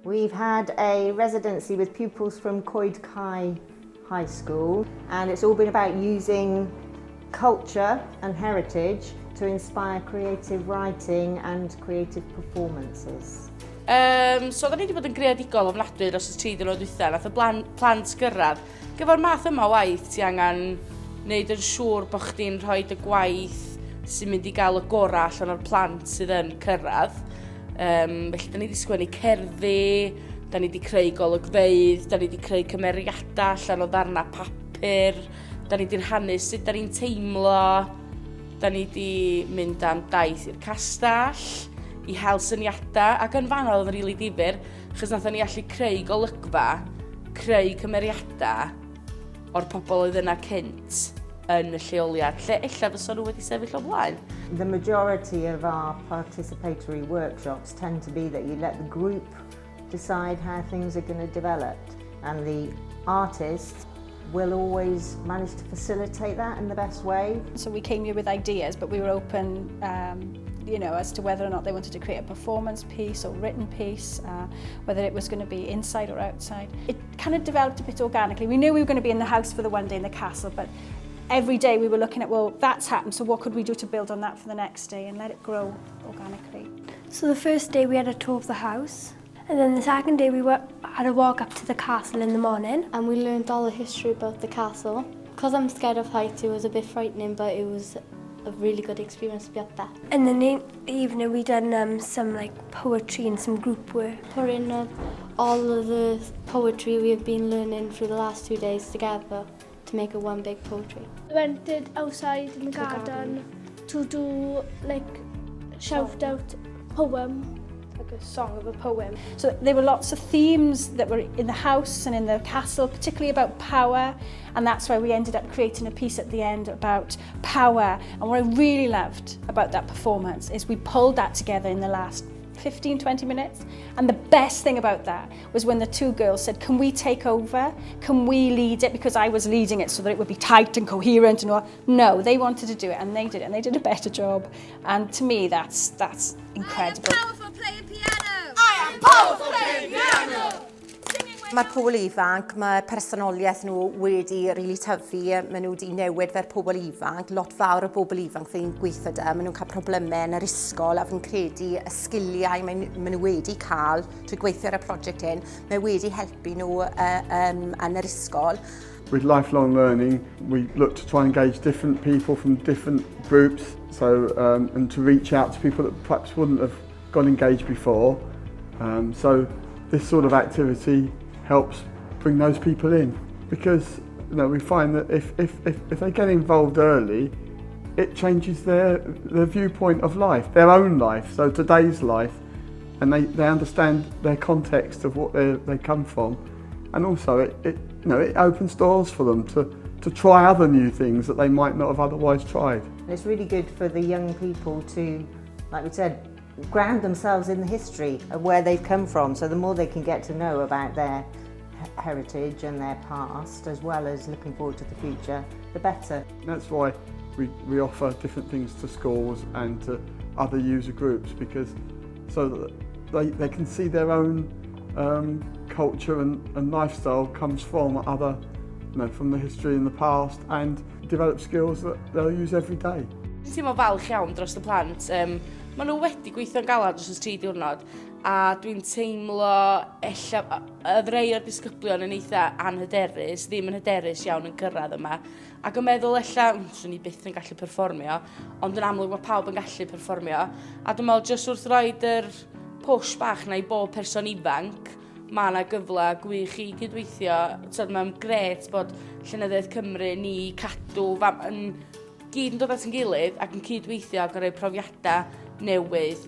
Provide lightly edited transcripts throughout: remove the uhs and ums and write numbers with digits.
We've had a residency with pupils from Coedcae High School, and it's all been about using culture and heritage to inspire creative writing and creative performances. So, da ni wedi bod yn greadigol ofnadwy dros y 3 diwrnod dwytha. Nath y plant gyrraedd. Gyda'r math yma o waith, ti angen wneud yn siŵr bod chdi'n rhoi y gwaith sy'n mynd i gael y gorau allan o'r plant sydd yn cyrraedd. Felly, da ni wedi sgwennu cerddi, da ni wedi creu golygfeydd, da ni wedi creu cymeriadau allan o ddarnau papur, da ni wedi rhannu sut da ni'n teimlo, da ni wedi mynd am daith i'r castell i hel syniadau, ac yn fanno oedd yn rili difyr, achos nathon ni allu creu golygfa, creu cymeriadau o'r pobl oedd yna cynt yn y lleoliad, lle ella fysa nhw wedi sefyll o blaen. The majority of our participatory workshops tend to be that you let the group decide how things are going to develop, and the artists will always manage to facilitate that in the best way. So we came here with ideas, but we were open as to whether or not they wanted to create a performance piece or written piece, whether it was going to be inside or outside. It kind of developed a bit organically. We knew we were going to be in the house for the one day in the castle, but every day we were looking at, well, that's happened, so what could we do to build on that for the next day and let it grow organically. So the first day we had a tour of the house, and then the second day we had a walk up to the castle in the morning. And we learned all the history about the castle. Because I'm scared of heights, it was a bit frightening, but it was a really good experience to be up there. And then in the evening we done some, like, poetry and some group work. Putting up all of the poetry we have been learning through the last 2 days together to make a one big poetry. We went outside in the garden to do, like, shout out poem. Like a song of a poem. So there were lots of themes that were in the house and in the castle, particularly about power, and that's why we ended up creating a piece at the end about power. And what I really loved about that performance is we pulled that together in the last 15, 20 minutes. And the best thing about that was when the two girls said, "Can we take over? Can we lead it?" Because I was leading it so that it would be tight and coherent and all. No, they wanted to do it and they did it and they did a better job. And to me, that's incredible. Powerful playing piano. I am powerful playing piano. Mae'r pobl ifanc, mae personoliaeth nhw wedi really tyfu, maen nhw wedi newid fel pobl ifanc. Lot fawr o bobl ifanc fi'n gweithio 'da, maen nhw'n cael problemau yn yr ysgol a fi'n credu y sgiliau maen nhw wedi cael trwy gweithio ar y prosiect hyn, mae wedi helpu nhw yn yr ysgol. With lifelong learning, we look to try and engage different people from different groups, so and to reach out to people that perhaps wouldn't have got engaged before. So this sort of activity helps bring those people in because we find that if they get involved early, it changes their viewpoint of life, their own life, so today's life, and they understand their context of what they come from. And also it opens doors for them to try other new things that they might not have otherwise tried. And it's really good for the young people to, like we said, ground themselves in the history of where they've come from. So the more they can get to know about their heritage and their past, as well as looking forward to the future, the better. And that's why we offer different things to schools and to other user groups, because so that they can see their own culture and lifestyle comes from other, you know, from the history in the past and develop skills that they'll use every day. Dwi'n teimlo falch iawn dros y plant. Maen nhw wedi gweithio'n galad dros y 3 diwrnod a dwi'n teimlo ella oedd rei o'r disgyblion yn eitha anhyderus, ddim yn hyderus iawn yn cyrraedd yma. Ac yn meddwl ella, swn i byth yn gallu perfformio, ond yn amlwg mae pawb yn gallu perfformio. A dwi'n meddwl jyst wrth roed yr push bach na i bob person ifanc, mae yna gyfle gwych i gydweithio. Tyd, mae'n grêt bod Llenyddiaeth Cymru, ni, Cadw, fam, yn gyd yn dod at yn gilydd ac yn cydweithio ac yn rhoi profiadau newydd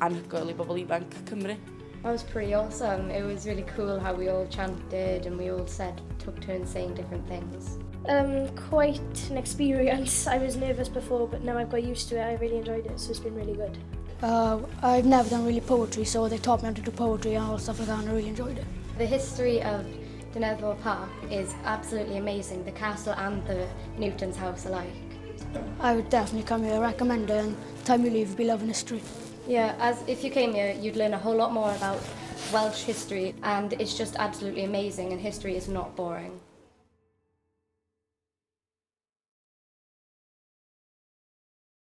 anhygoel i bobl ifanc Cymru. That was pretty awesome. It was really cool how we all chanted and we all took turns saying different things. Quite an experience. I was nervous before, but now I've got used to it. I really enjoyed it, so it's been really good. I've never done really poetry, so they taught me how to do poetry and all stuff like that, and I really enjoyed it. The history of Dinefwr Park is absolutely amazing, the castle and the Newton's house alike. I would definitely come here, recommend it, and the time you leave, you'll be loving history. Yeah, as if you came here, you'd learn a whole lot more about Welsh history, and it's just absolutely amazing, and history is not boring.